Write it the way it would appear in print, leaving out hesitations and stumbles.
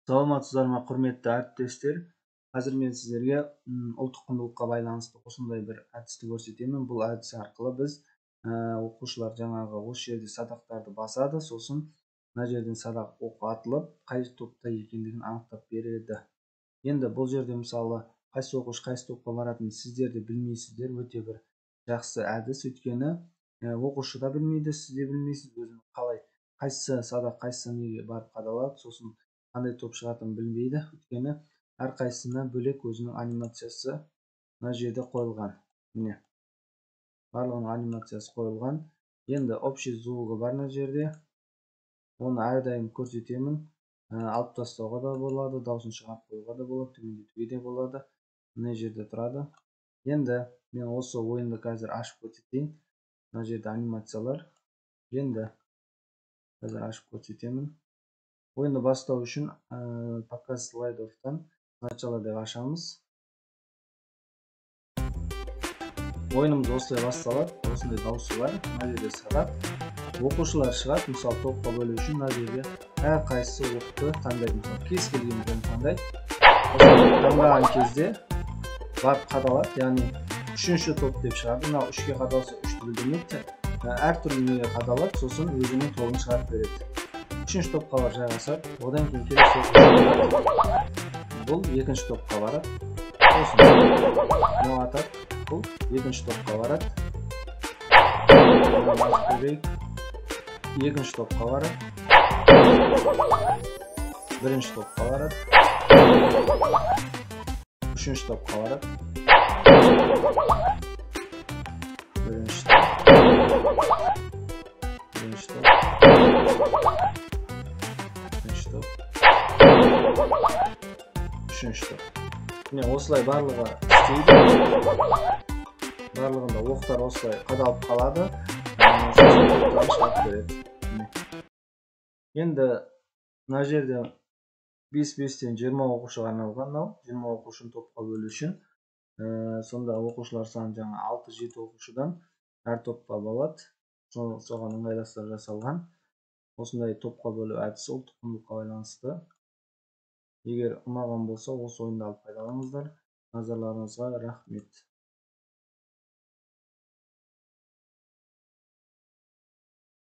Саламатсыздар ма, құрметті әріптестер. Қазір мен сіздерге ұлттық құндылыққа байланысты осындай бір әдісті көрсетемін. Бұл әдіс арқылы біз оқушылар жаңағы осы жерде садақтарды басады, сосын мына жерден садақ оқ атылып, қай топта екендігін анықтап береді. Енді бұл жерде мысалы қайсы оқушы қайсы топқа баратынын сіздер де білмейсіздер. Өте бір жақсы әдіс, өйткені оқушы да білмейді, сіз де білмейсіз, өзінің қалай қайсы садақ қайсы неге барып қадалады, сосын қандай топ шығатынын білмейді. Өйткені әрқайсысына бөлек өзінің анимациясы мына жерде қойылған. Міне, барлығының анимациясы қойылған. Енді общий звугы бар мына жерде. Оны әрдайым көрсетемін. Алып тастауға да болады, дауысын шығарып қоюға да болады, төмендетуге де болады. Мына жерде тұрады. Енді мен осы ойынды қазір ашып көрсетейін. Мына жерде анимациялар. Енді қазір ашып көрсетемін. Ойынды бастау үшін показ слайдовтан начало деп ашамыз. Ойынымыз осылай басталады. Осындай дауысы бар. Мына жерде садақ. Оқушылар шығады. Мысалы, топқа бөлу үшін мына жерде әрқайсысы оқты таңдайды. Мысалы, кез келген бірін таңдайды. Таңдаған кезде барып қадалады. Яғни үшінші топ деп шығады. Мынау үшке қадалса үшті білдірмейді. Әртүрлі неге қадалады, сосын өзінің тобын шығарып береді. Үшінші топқа барып жайғасады. Одан кейін келесі бұл екінші топқа барады. Сосын мынау атады. Бұл екінші топқа барады. Екінші топқа барады. Бірінші топқа барады. Үшінші топқа барады. Бірінші топ. Бірінші топ. Бірінші топ. Үшінші топ. Міне, осылай барлығы істейді. Барлығында оқтар осылай қадалып қалады. Сосын топтарын шығарып береді. Енді мына жерде 5-5-тен 20 оқушыға арналған мынау. 20 оқушыны топқа бөлу үшін. Сонда оқушылар саны жаңа 6-7 оқушыдан әр топқа болады. Соған ыңғайластырып жасалған. Осындай топқа бөлу әдісі ұлттық құндылыққа байланысты. Егер ұнаған болса, осы ойынды алып пайдаланыңыздар. Назарларыңызға рахмет.